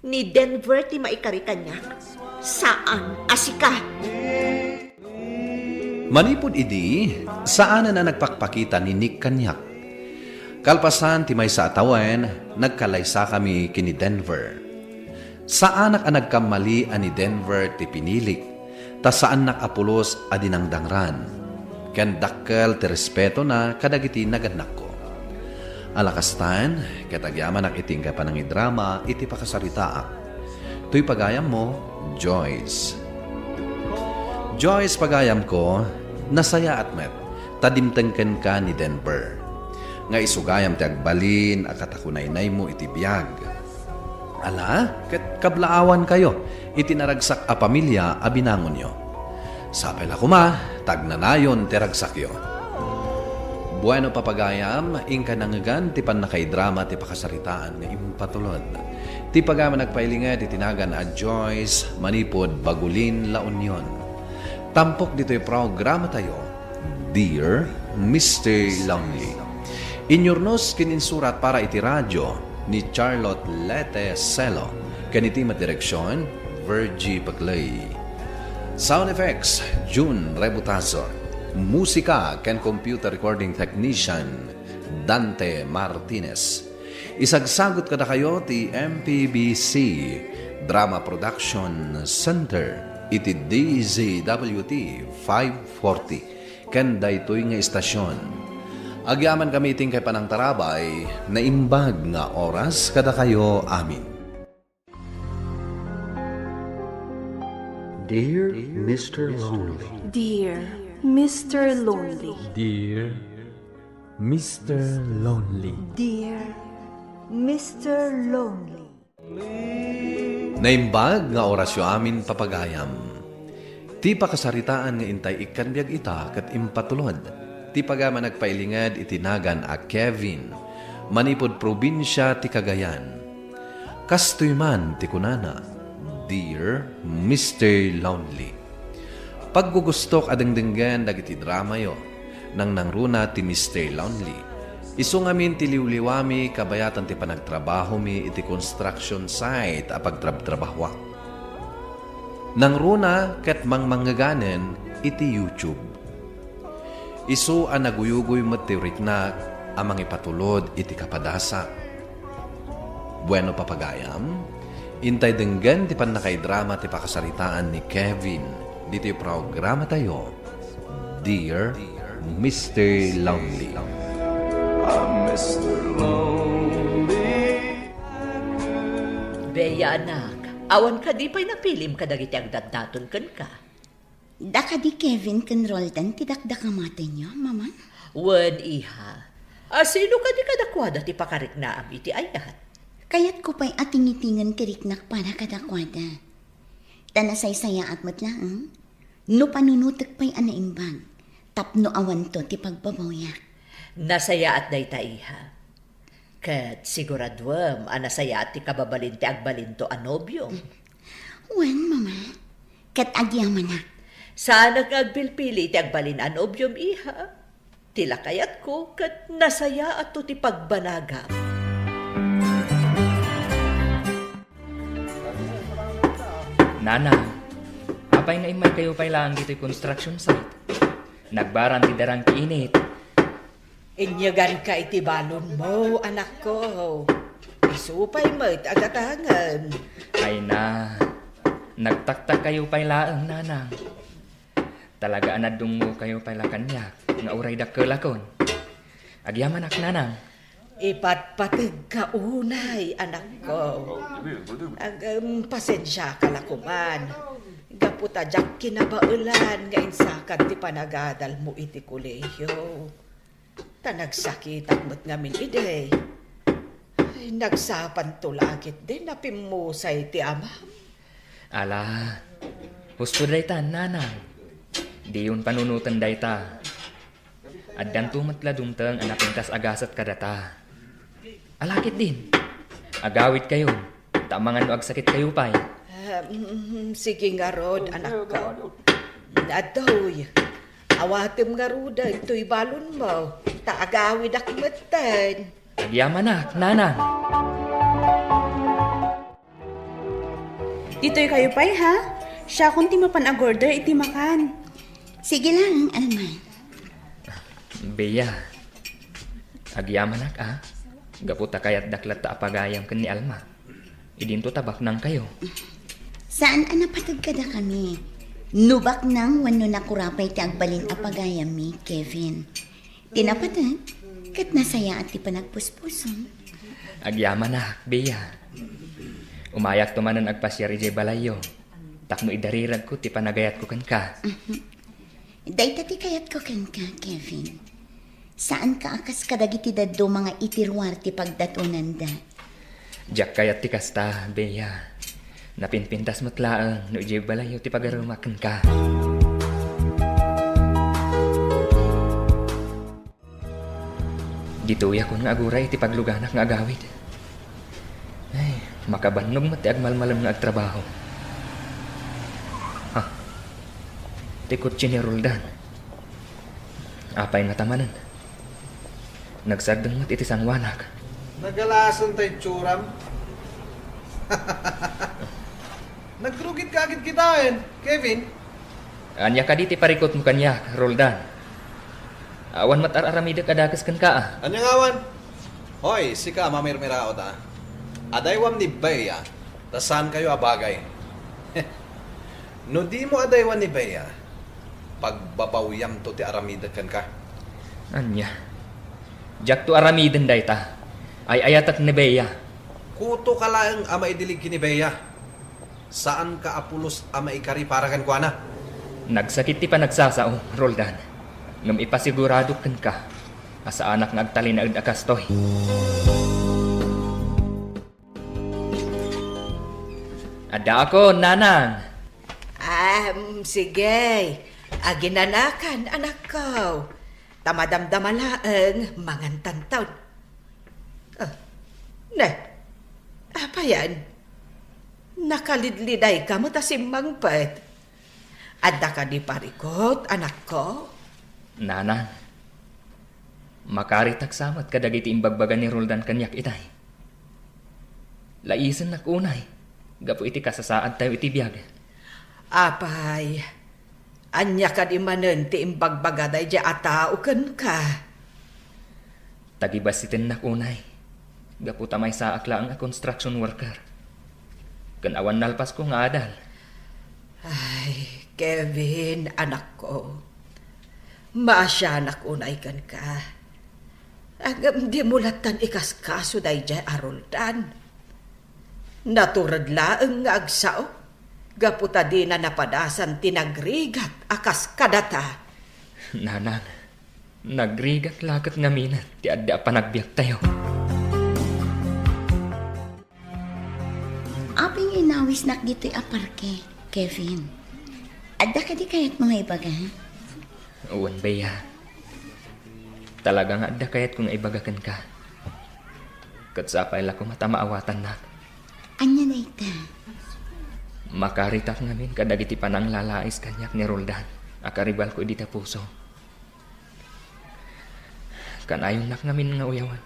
Ni Denver ti maikari kaniak. Saan a sika. Manipud idi, saanen a nagpakpakita ni Nick kaniak. Kalpasan ti maysa a tawen, nagkalaysakami ken ni Denver. Saanak a nagkammali a ni Denver ti pinilik, ta saannak a pulos a dinangdangran. ken dakkel ti respetona kadagiti nagannakko. Ala kastan, ket agyamanak iti inkay panangidrama iti pakasaritaak. Toy pagayammo, Joyce. Joyce, pagayamko, nasayaat met ta dimteng kenka ni Denver. Nga isu gayam ti agbalin a katakunaynaymo iti biag. Ala, ket kablaawankayo iti naragsak a pamilia a binangonyo. Sapay la koma ta agnanayon ti ragsakyo. Bueno, papagayam, inka nangngegan ti pannakaidrama ti pakasaritaan nga impatulod. Ti pagayam a nagpailinged iti nagan a Joyce manipud Bagulin, La Union. Tampok ditoy programatayo, Dear Mister Lonely. Inyurnos ken insurat para iti radyo ni Charlotte Lete Celo, ken iti met direksion, Virgie Bagley. Sound effects, June Rebutazo. Musika ken computer recording technician, Dante Martinez. Isagsagut kadakayo ti M P B C Drama Production Center iti D Z W T five forty ken daytoy nga istasion. Agyamankami iti inkay panangtarabay, naimbag nga oras kadakayo amin. Dear Mister Lonely. Dear Mister Lonely. Dear Mister Lonely. Dear Mister Lonely. Naimbag nga orasyo amin, papagayam. Ti pakasaritaan nga intay ikkan biag ita ket impatulod ti pagayam a nagpailinged iti nagan a Kevin, manipud probinsia ti Cagayan. Kastoy man ti kunana, Dear Mister Lonely. Paggugustok a dengdenggen dagiti dramayo. Nangnangruna ti Mister Lonely. Isu ngamin ti liwliwami kabayatan ti panagtrabahomi iti construction site a pagtrabtrabahoak. Nangruna ket mangmangngeganen iti YouTube. Isu a naguyugoy met ti riknak a mangipatulod iti kapadasak. Bueno, papagayam, intay denggen ti pannakaidrama ti pakasaritaan ni Kevin ditoy programatayo, Dear Mister Lonely. Mister Lonely. Bea, anak, awan kadi pay napilim kadagiti agdatdaton kenka? Da kadi Kevin ken Roldan ti dakdakamatenyo, Mama? Wen, iha. A, sino kadi kadakuada ti pakariknaam iti ayat? Kayatko pay a tingitingen ti riknak para kadakuada. Ta nasaysayaat met laeng no panunotek pay a naimbag tapno awanto ti pagbabawiak. Nasayaat dayta, iha. Ket siguraduem a nasayaat ti kababalin ti agbalinto a nobiom. Wen, Mama. Ket agyamanak. Saanak nga agpilpili iti agbalin a nobiom, iha. Ti lakayatko ket nasayaatto ti pagbanagam. Nanang, apay nga immaykayo pay laeng ditoy construction site? Nagbaran ti darang ti init. Inyeganka iti balonmo, anakko. Isu pay met a gatangen. Ay na, nagtaktakkayo pay laeng, Nanang. Talaga a nadungngokayo pay la kaniak nga uray dakkelakon. Agyamanak, Nanang. Ipatpategka unay, anakko. Agem, pasensiaka la koman. Gapu ta diak kinabaelan nga insakan ti panagadalmo iti kolehiyo. Ta nagsakitak met ngamin idi. Ay, nagsapanto la a ketdi napimmusay ti amam. Ala, husto dayta, Nanang. Diyon panunoten dayta. Addanto met la dumteng a napintas a gasat kadata. Ala ketdin, agawidkayon, ta amangan no agsakitkayo pay. Ah, mm, sige ngarud, anakko. Adtoy, awatem ngaruden toy balonmo, ta agawidak metten. Agyamanak, Nanang. Ditoykayo pay, ha? Siakon ti mapan agorder iti makan. Sige lang, Alma. Bea, agyamanak, a. Gapu ta kayatdak latta a pagayam ken ni Alma. Idinto ta baknangkayo. Saan a napateg kadakami. No baknang wenno nakurapay ti agbalin a pagayammi, Kevin. Ti napateg, ket nasayaat ti panagpuspusom. Agyamanak, Bea. Umayakto manen agpasiar idiay balayyo, tapno idariragko ti panagayatko kenka. Dayta ti kayatko kenka, Kevin. Saanka a kas kadagiti dadduma nga iti ruar ti pagdatonanda. Diak kayat ti kasta, Bea. Napinpintas met laeng no idiay balayyo ti pagarumak kenka. Ditoyakon nga aguray iti pagluganak nga agawid. Ay, makabannog met ti agmalmalem nga agtrabaho. Ha? Ti kotse ni Roldan. Apay ngata manen? Nagsardeng met iti sangoanak. Nagalasen ta itsuram. Nagrugit ka agid kitaen, Kevin. Ania kadi ti parikutmo kaniak, Roldan? Awan met ar-aramidek a dakes kenka, a. Ania ngawan? Hoy, sika a mamirmiraot, a. Adaywam ni Bea, ta saankayo a bagay. No dimo adaywan ni Bea, pagbabawyamto ti aramidek kenka. Ania? Diakto aramiden dayta. Ay-ayatek ni Bea. Kutoka laeng a maidilig ken ni Bea. Saanka a pulos a maikari para kenkuana. Nagsakit ti panagsasao, Roldan. Ngem ipasiguradok kenka a saanak nga agtalinaed a kastoy. Addaakon, nanang. Am, sige. Aginanakan, anakko. Ta madamdama laeng mangantanton. Ah, ne, apayan? Nakalidlidayka met a simmangpet. Adda kadi parikut, anakko? Nanang, makaritak sa met kadagiti imbagbaga ni Roldan kaniak itay. Laisennak unay, gapu iti kasasaadtayo iti biag. Apay, ania kadi manen ti imbagbaga daydiay a tao kenka? Tagibassitennak unay, gapu ta maysaak laeng a construction worker. Ken awan nalpasko nga adal. Ay, Kevin, anakko. Maasianak unay kenka. Ngem dimo lattan ikaskaso daydiay a Roldan. Natured laeng nga agsao, gapu ta dina napadasan ti nagrigat a kas kadata. Nanang, nagrigat la ket ngamin ti adda a panagbiagtayo. Apay nga inawisnak ditoy a parke, Kevin? Adda kadi kayatmo nga ibaga? Wen, Bea. Talaga nga adda kayatko nga ibaga kenka. Ket sapay la koma ta maawatannak. Ania dayta? Makaritak ngamin kadagiti pananglalais kaniak ni Roldan a karibalko idi ta puso. Kanayonnak ngamin nga uyawan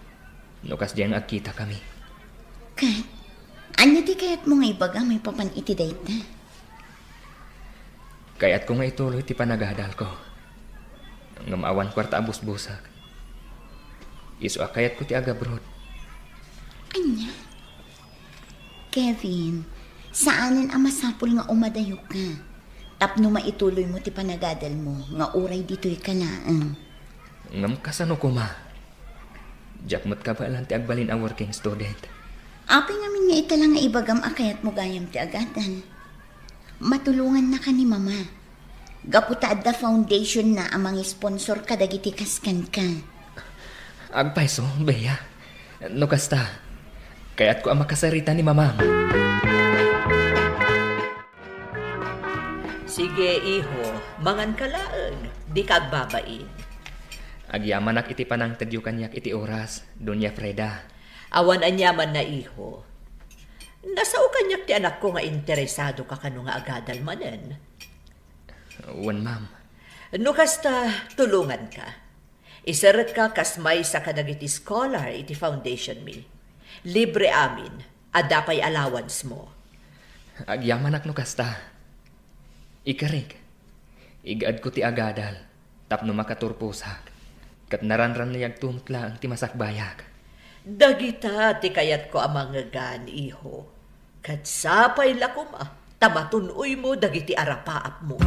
no kasdiay nga agkitakami. Ket, ania ti kayatmo nga ibaga maipapan iti dayta? Kayatko nga ituloy ti panagadalko. Ngem awan kuarta a busbusak. Isu a kayatko ti agabroad. Ania? Kevin, saanen a masapul nga umadayoka tapno maituloymo ti panagadalmo nga uray ditoyka laeng. Ngem kasano koma? Diak met kabaelan ti agbalin a working student. Apay ngamin nga ita la nga ibagam a kayatmo gayam ti agadal? Matulongannaka ni Mama. Gapu ta adda foundation na a mangisponsor kadagiti kas kenka. Agpayso, Bea. No kasta, kayatko a makasarita ni Mamam. Sige, iho, manganka laeng, dika agbabain. Agyamanak iti panangtedyo kaniak iti oras, Doña Freda. Awan aniamanna, iho. Nasao kaniak ti anakko nga interesadoka kano nga agadal manen. Wen, ma'am. No kasta, tulonganka. Iserekka kas maysa kadagiti scholar iti foundation mi. Libre amin, adda pay allowance mo. Agyamanak no kasta. Ikarik, igaedko ti agadal tapno makaturposak, ket naranraniagto met laeng ti masakbayak. Dagita ti kayatko a mangngegan, iho. Ket sapay la koma ta matun-oymo dagiti arapaapmo.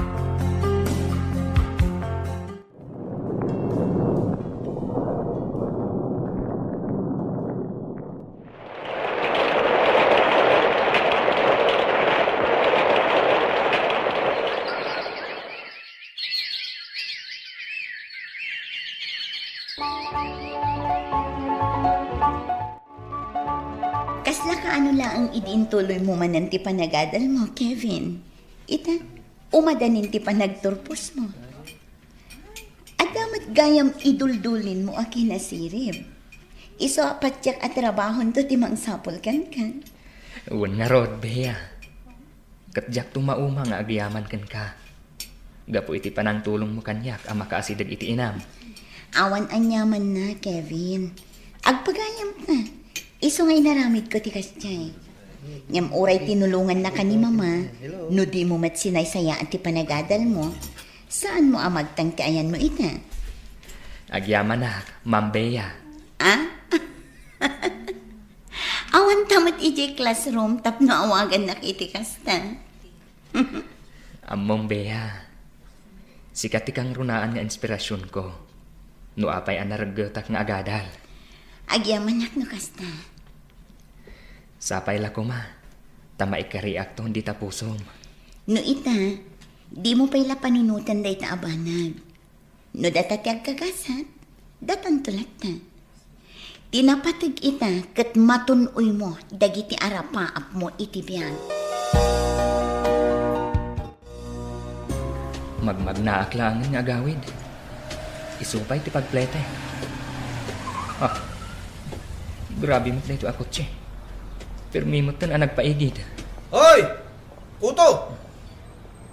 Kasla kaano laeng idi intuloymo manen ti panagadalmo, Kevin? Ita, umadanin ti panagturposmo. Adda met gayam iduldulinmo a kinasirib. Isu a patiek a trabahonto ti mangsapul kenka. Wen ngarud, Bea. Ket diakto mauma nga agyaman kenka gapu iti panangtulongmo kaniak a makaasideg iti inam. Awan aniamanna, Kevin. Agpagayamka. Isu nga inaramidko ti kasdiay. Ngem uray tinulongannaka ni Mama, no dimo met sinaysayaat ti panagadalmo, saanmo a magteng ti ayanmo ita. Agyamanak, Ma'am Bea. Ah? Awanta met idiay classroom tapno awagannak iti kasta. Ammom, Bea, sika ti kangrunaan nga inspirasionko no apay a nareggetak nga agadal. Agyamanak no kasta. Sapay la koma, ta maikariakto dita pusom. No ita, dimo pay la panunoten dayta a banag. No data ti agkagasat, datanto latta. Ti napateg ita ket matun-oymo dagiti arapaapmo iti biag. Magmagnaak laengen nga agawid. Isu pay ti pagplete. Ah, grabe met daytoy a kotse. Permi metten a nagpaigid. Hoy! Kuto!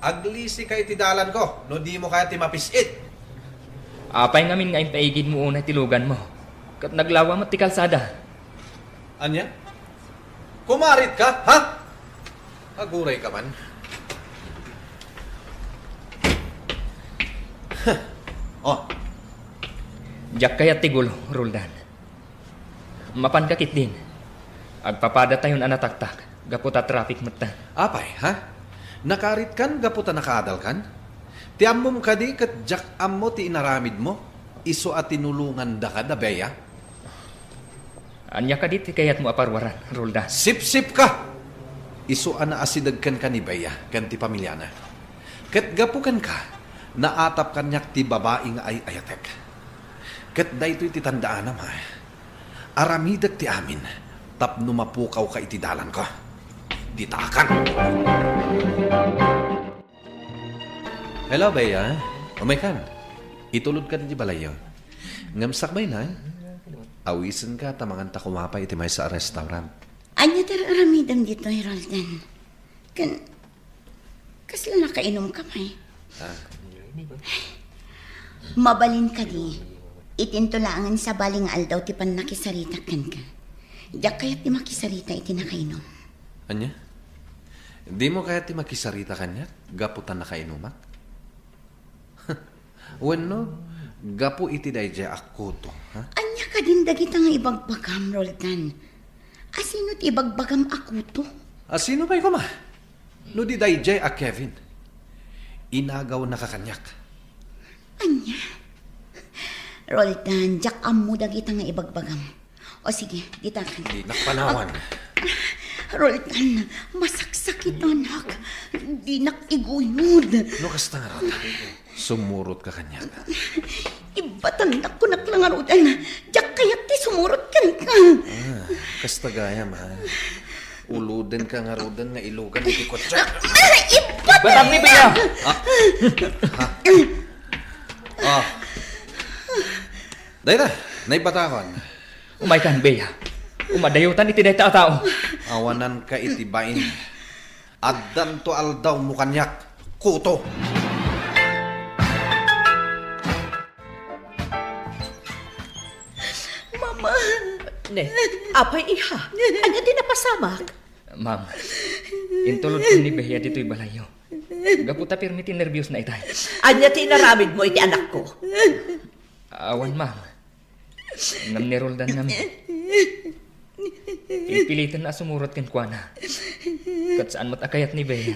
Aglisika iti dalanko no dimo kayat ti mapis-it. Apay ngamin nga impaigidmo unay ti luganmo ket naglawa met ti kalsada? Ania? Kumaritka, ha? Agurayka man. Oh. Diak kayat ti gulo, Roldan. Mapanka ketdin. Agpapadatayon a nataktak gapu ta traffic metten. Apay, ha? Nakaritkan gapu ta nakaadalkan? Ti ammom kadi ket diak ammo ti inaramidmo, isu a tinulongandaka da Bea? Ania kadi ti kayatmo a parwaran, Roldan? Sipsipka! Isu a naasideg kenka ni Bea ken ti pamiliana. Ket gapu kenka, naatap kaniak ti babai nga ay-ayatek. Ket daytoy ti tandaanam, ha? Aramidek ti amin tapno mapukawka iti dalanko. Ditakan. Hello, Bea. Umaykan. Itulodka iti balayyo. Ngem sakbayna, awisenka ta manganta koma pay iti maysa a restaurant. Ania ti ar-aramidem ditoy, Roldan? Ken kasla nakainumka pay? Ah. Mabalin kadi, itinto laengen sabali nga aldaw ti pannakisaritak kenka. Diak kayat ti makisarita iti nakainum. Ania? Dimo kayat ti makisarita kaniak gapu ta nakainumak? Wenno, gapu iti daydiay a kuto, ha? Ania kadin dagita nga ibagbagam, Roldan? Asino ti ibagbagam a kuto? Asino pay koma? No di daydiay a Kevin. Inagawnaka kaniak. Ania? Roldan, diak ammo dagita nga ibagbagam. O sige, ditakan. Dinak panawan. Ah, Roldan, masaksakitan, ha? Dinak iguyod. No kasta ngarud, sumurotka kaniak. Ibatandak kunak la ngaruden. Diak kayat ti sumurot kenka. Ah, kasta gayam, ha? Uludenka ngaruden nga ilugan iti kotse. Ah, ibat- Batang ni Bea! Ah. Ha? Ah. Dayta, naibatakon. Umaykan, Bea. Umadayotan iti dayta a tao. Awananka iti bain. Addanto aldawmo kaniak, kuto. Mama. Ne, apay, iha? Ania ti napasamak? Ma'am, intulodko ni Bea ditoy balayyo. Gapu ta permi ti nerbiosna itay. Ania ti inaramidmo iti anakko? Awan, ma'am. Ngem ni Roldan ngamin. Pipilitenna a sumurot kenkuana. Ket saan met a kayat ni Bea.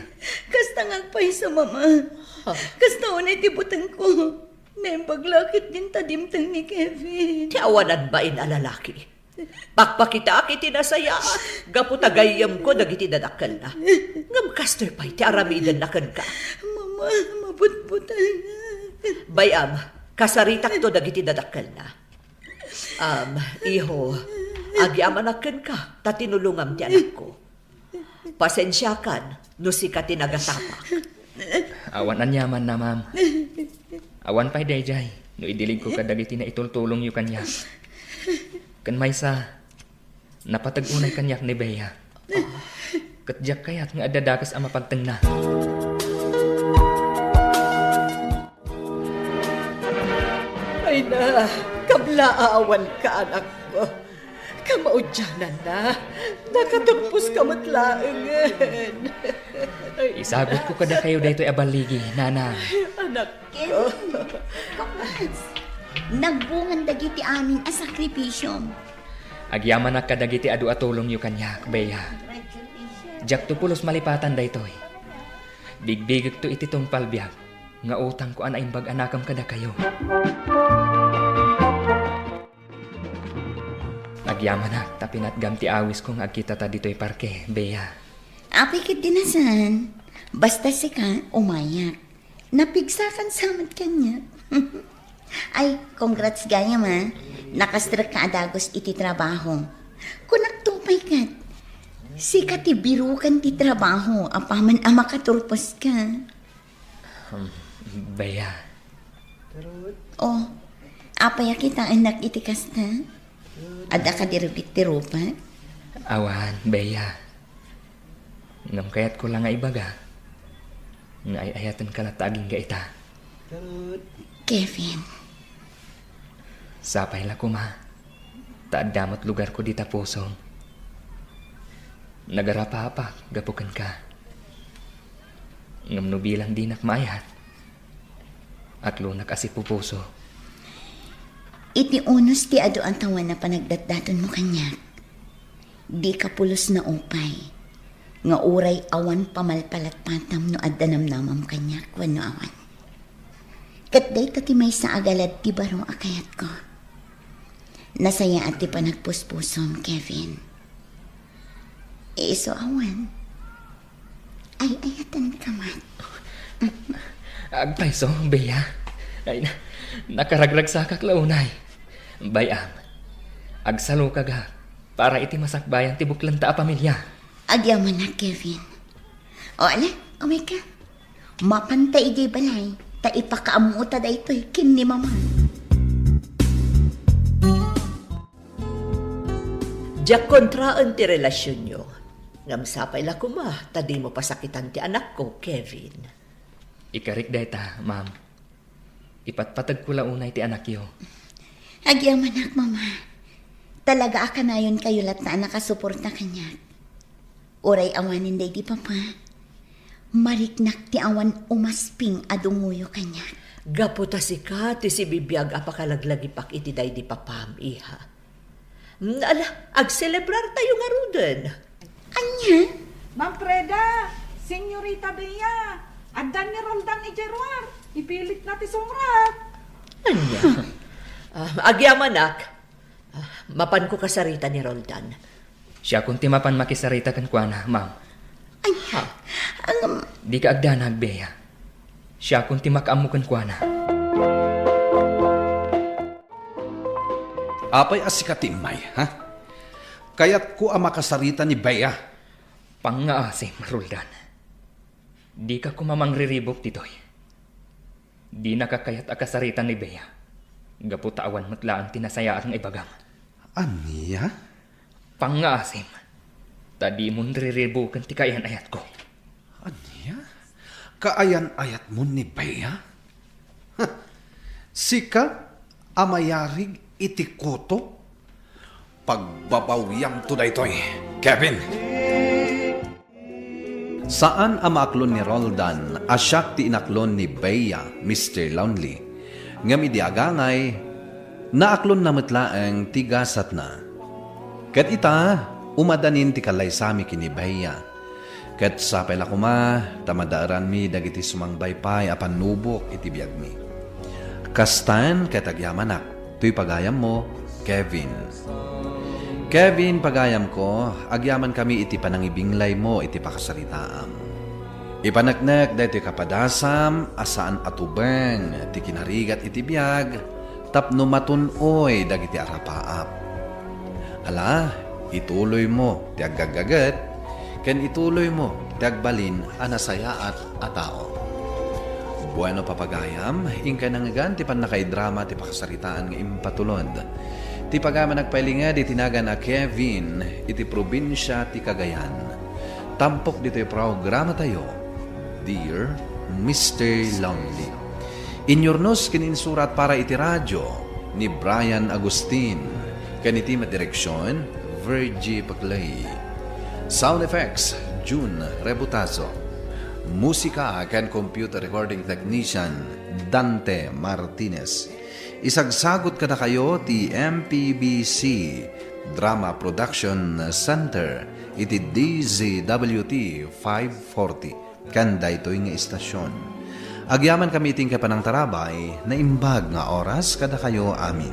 Kasta nga agpayso, Mama. Ha? Kasta unay ti butengko. Naimbag la ketdin ta dimteng ni Kevin. Ti awanan bain a lalaki. Pakpakitaak iti nasayaat gapu ta gayyemko dagiti dadakkelna. Ngem kastoy pay ti aramidenna kenka. Mama, mabutbutangak. Bay-am, kasaritakto dagiti dadakkelna. Am, iho, agyamanak kenka, ta tinulongam ti anakko. Pasensiakan no sika ti nagatapak. Awan aniamanna, ma'am. Awan pay daydiay no idiligko kadagiti naitultulongyo kaniak. Ken maysa, napateg unay kaniak ni Bea. Ket diak kayat nga adda dakes a mapagtengna. Ay na, kablaawanka, anakko. Kamaudiananna, nakaturposka met laengen. Isagutko kadakayo daytoy a balligi, Nana. Anakko. Kevin, congrats. Nagbungan dagiti amin a sakripisiom. Agyamanak kadagiti adu a tulongyo kaniak, Bea. Congratulations. Diakto pulos malipatan daytoy. Bigbigekto iti tungpal biag nga utangko a naimbag a nakem kadakayo. Agyamanak ta pinatgam ti awisko nga agkitata ditoy parke, Bea. Apay ketdi a saan? Basta sika, umayak. Napigsakan sa met kaniak. Ay, congrats gayam, a. Nakastrekka a dagus iti trabaho. Kunakto pay ket, sika ti biroken ti trabaho apaman a makaturposka. Hmm, Bea. Oh, apay a kitaennak iti kasta? Adda kadi rugi ti rupak? Awan, Bea. Ngem kayatko la nga ibaga nga ay-ayatenka latta agingga ita. Kevin. Sapay la koma ta adda met lugarko dita pusom. Nagarapapak gapu kenka. Ngem no bilang dinak maayat, aklonak a sipupuso. Iti unos ti adu a tawen a panagdatdatonmo kaniak, dika pulos naupay nga uray awan pamalpalatpatam no adda namnamam kaniak wenno awan. Ket dayta ti maysa a galad ti baro a kayatko. Nasayaat ti panagpuspusom, Kevin. Isu awan, ay-ayatenka met. Agpayso, Bea. Ay, na-, nakaragragsakak la unay. Bay-am, agsalukagak para iti masakbayan ti buklenta a pamilya. Agyamanak, Kevin. O, ala, umayka. Mapanta idiay balay, ta ipakaammuta daytoy ken ni Mama. Diak kontraen ti relasionyo. Ngem sapay la koma ta dimo pasakitan ti anakko, Kevin. Ikarik dayta, ma'am. Ipatpategko la unay ti anakyo. Agyamanak, Mama. Talaga a kanayonkayo latta a nakasuporta kaniak. Uray awanen daydi papa, mariknak ti awan umasping a dungoyo kaniak. Gapu ta sika ti sibibiag a pakalaglagipak iti daydi papam, iha. Ala, agselebrar tayo ngaruden. Ania? Ma'am Freda, Senyorita Bea, adda ni Roldan idiay ruar. Ipilitna ti sumrek. Ania? Ah, agyamanak. Ah, mapanko kasarita ni Roldan. Siakon ti mapan makisarita kenkuana, ma'am. Ay, ha? Ang Dika agdanag, Bea. Siakon ti makaammo kenkuana. Apay a sika ti immay, ha? Kayatko a makasarita ni Bea. Pangngaasim, Roldan. Dika koma mangriribuk ditoy. Dinaka kayat a kasarita ni Bea. Gapu ta awan met laeng ti nasayaat nga ibagam. Ania? Pangngaasim. Ta dimon riribuken ti kaayan-ayatko. Ania? Kaayan-ayatmo ni Bea? Huh. Sika a mayarig iti kuto? Pagbabawiamto daytoy, Kevin. Saan a maaklon ni Roldan a siak ti inaklon ni Bea, Mister Lonely. Ngem idi agangay, naaklonna met laeng ti gasatna. Ket ita, umadanin ti kallaysami ken ni Bea. Ket sapay la koma ta madaeranmi dagiti sumangbay pay a pannubok iti biagmi. Kastan ket agyamanak, toy pagayammo, Kevin. Kevin, pagayamko, agyamankami iti panangibinglaymo iti pakasaritaam. Ipaneknek daytoy kapadasam a saan a tubeng ti kinarigat iti biag tapno matun-oy dagiti arapaap. Ala, ituloymo ti aggaggaget, ken ituloymo ti agbalin a nasayaat a tao. Bueno, papagayam, inkay nangngegan ti pannakaidrama ti pakasaritaan nga impatulod. Ti pagayam a nagpailinged iti nagan a Kevin iti probinsia ti Cagayan. Tampok ditoy programatayo, Dear Mister Lonely. Inyurnos ken insurat para iti radio ni Brian Agustin, ken iti madireksion, Virgie Paclay. Sound effects, June Rebutazo. Musika ken computer recording technician, Dante Martinez. Isagsagut kadakayo ti M P B C Drama Production Center iti D Z W T five forty. Ken daytoy nga istasion. Agyamankami iti inkay panangtarabay, naimbag nga oras kadakayo amin.